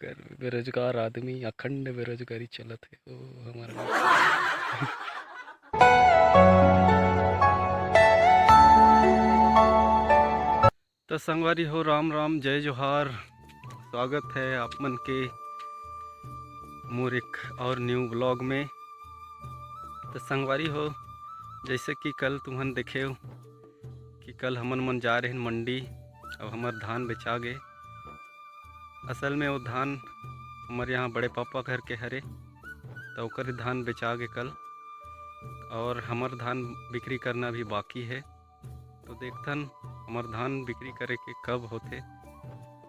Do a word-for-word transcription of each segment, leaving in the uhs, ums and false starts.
कर, बेरोजगार आदमी, अखंड बेरोजगारी चलत हे। ओ, हमारा तो संगवारी हो, राम राम, जय जोहार। स्वागत है आप मन के मोर एक और न्यू व्लॉग में। तो संगवारी हो, जैसे कि कल तुमन देखेव कि कल हमन मन जा रहे मंडी, अब हमर धान बेचा गे। असल में वो धान हमर यहाँ बड़े पापा घर के हरे, तो ओकर धान बेचा गे कल, और हमर धान बिक्री करना भी बाकी है। तो देखथन हमर धान बिक्री करे के कब होथे,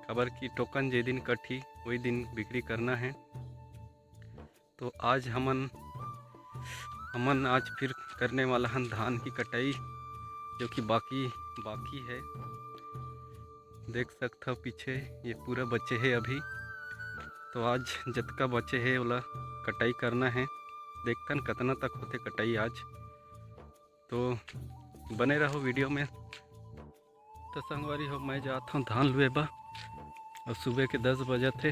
काबर कि टोकन जे दिन कटही, वही दिन बिक्री करना है। तो आज हमन, हमन आज फिर करने वाला हन धान की कटाई, जो कि बाकी, बाकी है। देख सकथव पीछे ये पूरा बचे है अभी। तो आज जतका बचे है ओला कटाई करना है। देखथन कतना तक होथे कटाई आज। तो बने रहो वीडियो में। तो संगवारी हो, मैं जात हूँ धान लुए बर, और सुबह के दस बजत हे।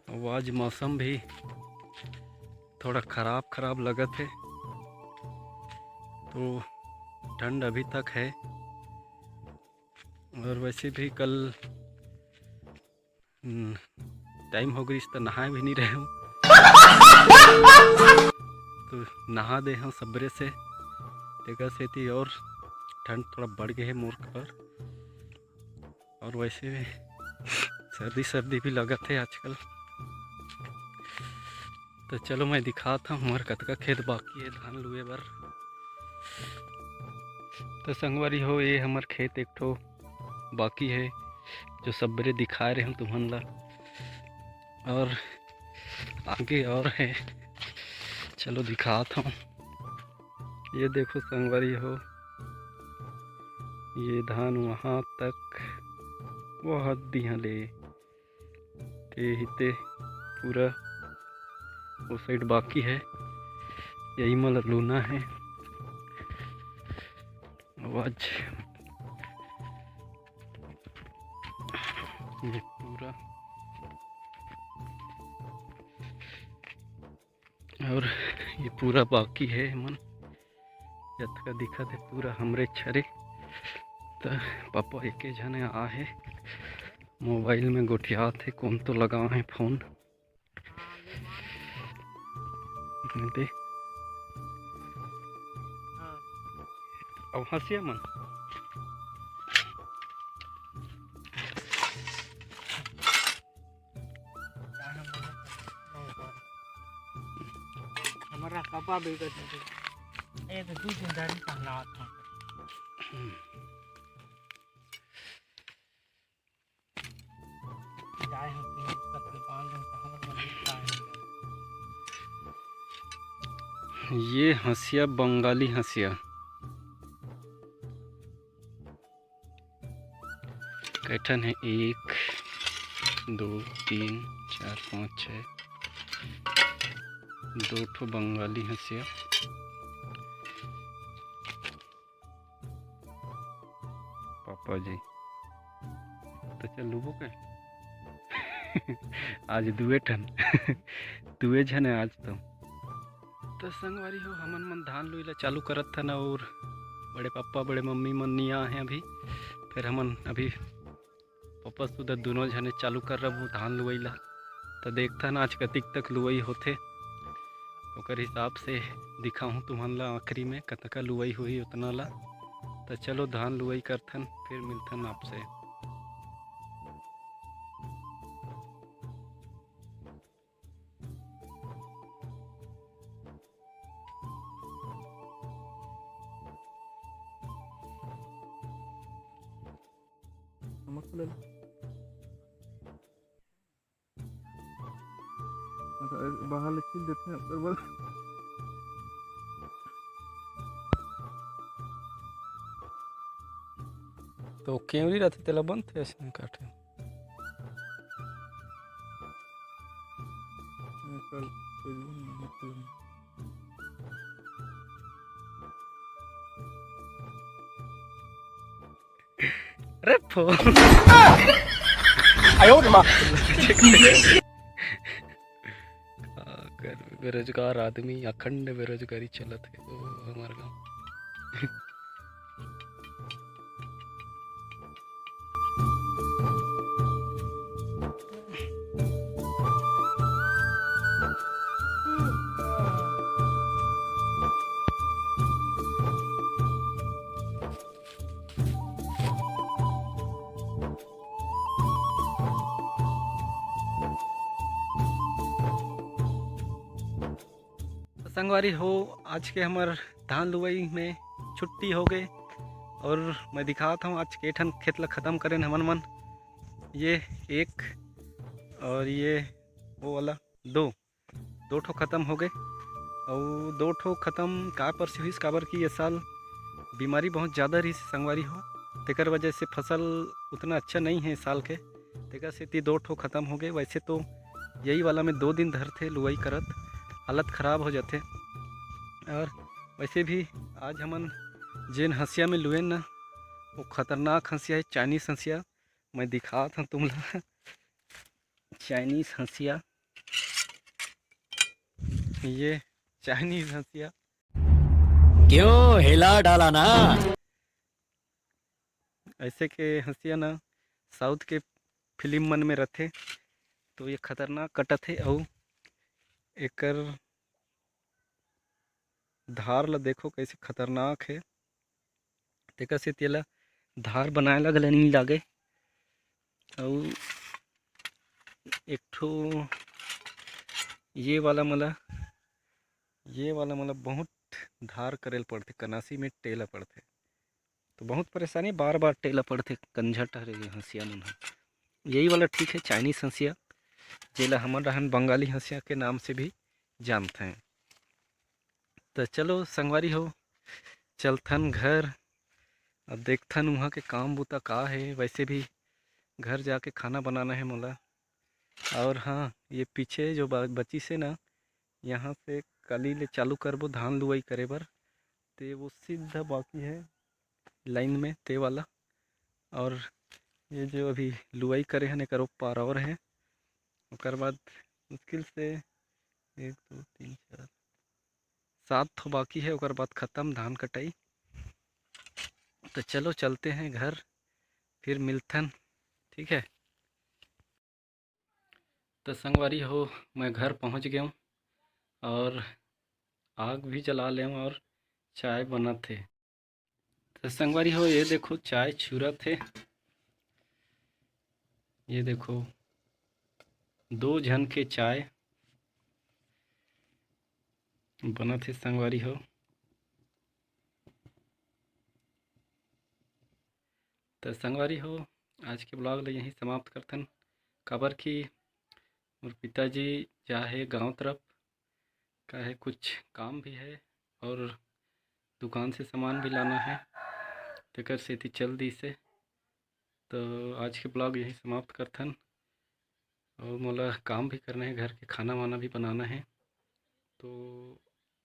अब आज मौसम भी थोड़ा खराब खराब लगत हे, तो ठंड अभी तक है। और वैसे भी कल, हम्म, टाइम हो गइस त नहाए भी नहीं रहे हूँ। तो नहा दे हूँ सबरे से, तेकर सेती और ठंड थोड़ा बढ़ गए है मोर कर। और वैसे भी सर्दी सर्दी भी लगत है आजकल। तो चलो, मैं दिखात हूँ हमार कतका खेत बाकी है धान लुए बर। तो संगवारी हो, ये हमर खेत एक ठो बाकी है, जो सबरे दिखाए रहे हम तुमन ला। और आगे और है, चलो दिखात हूँ। ये देखो संगवारी हो, ये धान वहाँ तक, वो हद दिहा ले, ते ही ते पूरा वो साइड बाकी है, यही मन लूना है। अब आज ये पूरा, और ये पूरा बाकी है मन, जतका दिखत है पूरा हमरे छरे। त पापा एके झने आ है, मोबाइल में गोठियात है, कौन तो लगा है फोन। दे। अब हंसिया मन। हमारा कपा बिगड़ जाते। ए तो दू दिन दारी पहनावत हूँ। जाए हम कहीं कतल बांध हम तो हमर मन नहीं खाए। ये हंसिया, बंगाली हंसिया। कैठन है? एक, दो, तीन, चार, पाँच, छः। दो ठो बंगाली हंसिया। पापा जी, तो चल लूबो के? आज दुए ठन, दुए झन है आज तो। तो संगवारी हो, हमन मन धान लुई ला चालू करत हन, और बड़े पापा, बड़े मम्मी मन नहीं आए हैं अभी। फिर हमन अभी पापा सुधा दोनों झने चालू कर रहा धान लुवई ला। तो देखथन आज कतिक तक लुवई होथे, ओकर हिसाब से दिखाहूँ तुमन ला आखिरी में कतका लुवई होही उतना ला। तो चलो धान लुवई करथन, फिर मिलथन आपसे। नमक ले ले। अच्छा, बाहर ले छील देते हैं, ओकर बाद। तो केवरी रहते, तेला बनते ऐसे नहीं काटे। कल अरे फो। आयो रे माँ। का करबे, बेरोजगार आदमी, अखंड बेरोजगारी चलत हे ओ हमर गाँव। तो संगवारी हो, आज के हमर धान लुवई में छुट्टी हो गए और मैं दिखात हूँ आज के ठन खेत ला खत्म करेन हमन मन। ये एक और ये वो वाला दो, दो ठो खत्म हो गए। और दो ठो खत्म का पर से होइस, काबर कि ये साल बीमारी बहुत ज़्यादा रही संगवारी हो, तेकर वजह से फसल उतना अच्छा नहीं है साल के, तेकर सेती दो ठो खत्म हो गए। वैसे तो यही वाला में दो दिन धरथे लुवई करत, हालत खराब हो जाथे। और वैसे भी आज हमन जेन हंसिया में लुएन ना, वो खतरनाक हंसिया है, चाइनीज हंसिया। मैं दिखात हूँ तुम ला, चाइनीज हंसिया, ये चाइनीज हंसिया। क्यों हिला डाला ना? ऐसे के हंसिया ना साउथ के फिल्म मन में रथे, तो ये खतरनाक कटत हे। अउ एकर धार ला देखो कैसे खतरनाक हे, तेकर से तेला धार बनाए ला घला नहीं लागे। अउ एक ठो ये वाला मला, ये वाला मला बहुत धार करेल पड़थे, कनासी में टेला पड़थे, तो बहुत परेशानी, बार बार टेला पड़थे, कंझट हरे ये हंसिया मन ह। यही वाला ठीक है, चाइनीज हंसिया, जेला हमर डहन बंगाली हंसिया के नाम से भी जानथे। तो चलो संगवारी हो, चलथन घर, अब देखथन वहाँ के काम बूता का है। वैसे भी घर जाके खाना बनाना है मोला। और हाँ, ये पीछे जो बा-, बची से ना, यहाँ से काली ले चालू करबो धान लुवई करे बर, ते वो सीधा बाकी है लाइन में ते वाला। और ये जो अभी लुवई करे हन, एकर ओ पार और है। ओकर बाद मुश्किल से एक, दो, तीन, चार, सात ठो बाकी है, ओकर बाद खत्म धान कटाई। तो चलो चलते हैं घर, फिर मिलथन, ठीक है। तो संगवारी हो, मैं घर पहुंच गया हूँ और आग भी जला ले हूँ और चाय बनत हे। तो संगवारी हो, ये देखो चाय चूरत हे, ये देखो दो झन के चाय बनत हे संगवारी हो। तो संगवारी हो, आज के ब्लॉग ला यहीं समाप्त करथन, काबर कि मोर पिताजी जा हे गांव तरफ, का है कुछ काम भी है और दुकान से सामान भी लाना है, तेकर सेती चल दिसे। तो आज के ब्लॉग यहीं समाप्त करथन और मोला काम भी करना है, घर के खाना वाना भी बनाना है। तो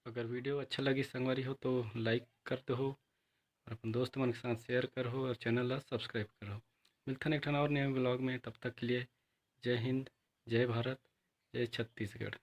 अगर वीडियो अच्छा लगी संगवारी हो तो लाइक कर दो और अपन दोस्त मन के साथ शेयर करो और चैनल ला सब्सक्राइब करो। मिलथन एक ठन और नए ब्लॉग में, तब तक के लिए जय हिंद, जय भारत, जय छत्तीसगढ़।